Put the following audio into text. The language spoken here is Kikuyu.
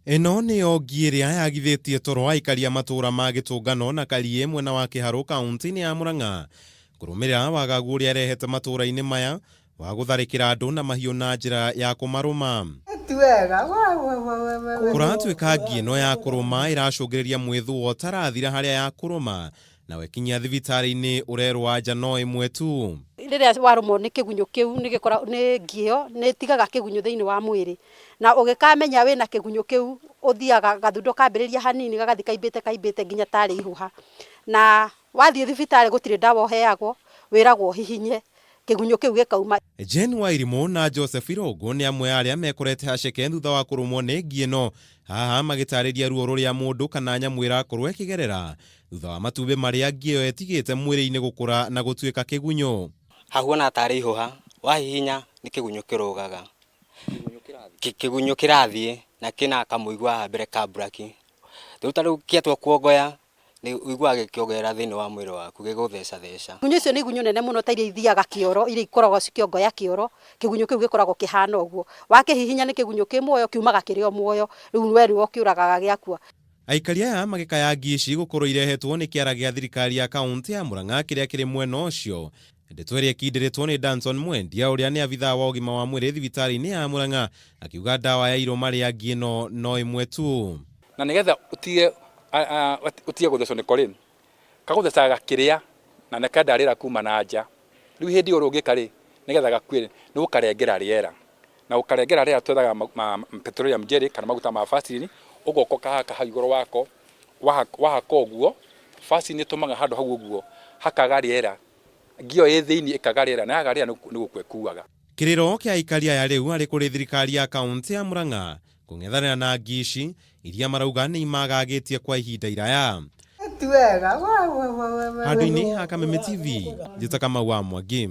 Ĩno nĩyo ngi ĩrĩa yagithĩtie toro aikari a matũũra ma Gĩtũngano na Kariĩ mwena wa Kĩharũ kaũntĩ-inĩ ya Murang'a kũrũmĩrĩra wagagu ũrĩa ĩrehete matũũra-inĩ maya wa gũtharĩkĩra andũ na mahiũ na njĩra ya kũmarũma. Kũratuĩka ngi ĩno ya kũrũma ĩracũngĩrĩria mwĩthũo ũtarathira harĩa ya kũrũma na wekinyia thibitarĩ-inĩ ũrerwo anja no ĩmwe tu. Rĩrĩa warũmwo nĩ kĩgunyũ kĩu nĩ gĩkora nĩ ngi ĩyo nĩ ĩtigaga kĩgunyũ thĩinĩ wa mwĩrĩ na ũgĩkamenya wĩna kĩgunyũ kĩu ũthiaga gathundo kambĩrĩria hanini gagathiĩ kaimbĩte kaimbĩte nginya tarĩ ihũha na wathiĩ thibitarĩ gũtirĩ ndawa ũheagwo wĩragwo ũhihinye kĩgunyũ kĩu gĩkauma. Jane Wairimũ na Joseph Irũngũ nĩ amwe a arĩa mekorete haceke thutha wa kũrũmwo nĩ ngi ĩno, haha magĩtarĩria ruo rũrĩa mũndũ kana nyamũ ĩrakorwo ĩkĩgerera thutha wa matumbĩ marĩa ngi ĩyo ĩtigĩte mwĩrĩ-inĩ gũkũra na gũtuĩka kĩgunyũ. Hahuana tarĩ ihũha, wahihinya nĩ kĩgunyũ kĩrũgaga. Kĩgunyũ kĩrathiĩ na kĩna kamũigua haha mbere ka mburaki. Rĩu ta rĩu gĩatua kuongoya nĩ ũiguaga gĩkĩongerera thĩinĩ wa mwĩrĩ waku gĩgũthecatheca. Igunyũ icio nĩ igunyũ nene mũno ta iria ithiaga kĩoro, iria ikoragwo cikĩongoya kĩoro, kĩgunyũ kĩu gĩkoragwo kĩhana ũguo. Wakĩhihinya nĩ kĩgunyũ kĩ muoyo, kiumaga kĩrĩ o muoyo, rĩu we nĩwe ũkĩũragaga gĩakua. Aikari aya magĩkaya ngi ici gũkorwo irehetwo nĩ kĩara gĩa thirikari ya kauntĩ ya Murang'a kĩrĩa kĩrĩ mwena ũcio. Ndeto ĩrĩa ĩkindĩrĩtwo nĩ Danson Mwendia ũrĩa nĩ abithaa wa ũgima wa mwĩrĩ thibitarĩ-inĩ ya Murang'a akiuga ndawa ya irũma rĩa ngi ĩno no ĩmwe tu. Na nĩgetha ũtige ũtige gũthecwo nĩko rĩ, kagũthecaga gakĩrĩa na nĩ kenda rĩera kuma na nja. Rĩu hĩndĩ ĩyo ũrĩa ũngĩka rĩ, nĩgetha gakue rĩ, nĩ gũkarengera rĩera. Na gũkarengera rĩera twethaga petroleum jelly kana maguta ma Vaseline, ũgoka ũkahaka hau igũrũ wako, wahaka ũguo, Vaseline ĩtũmaga handũ hau ũguo hakaga rĩera, ngi ĩyo ĩ thĩiniĩ ĩkaga rĩera, na yaga rĩera nĩ gũkua ĩkuaga. Kĩrĩro kĩa aikari aya rĩu arĩ kũrĩ thirikari ya kauntĩ ya Murang'a kũng'ethanĩra na ngi ici iria marauga nĩ imagagĩtie kwa ihinda iraya. Handũ-inĩ ha Kameme TV, njĩta Kamau wa Mwangi.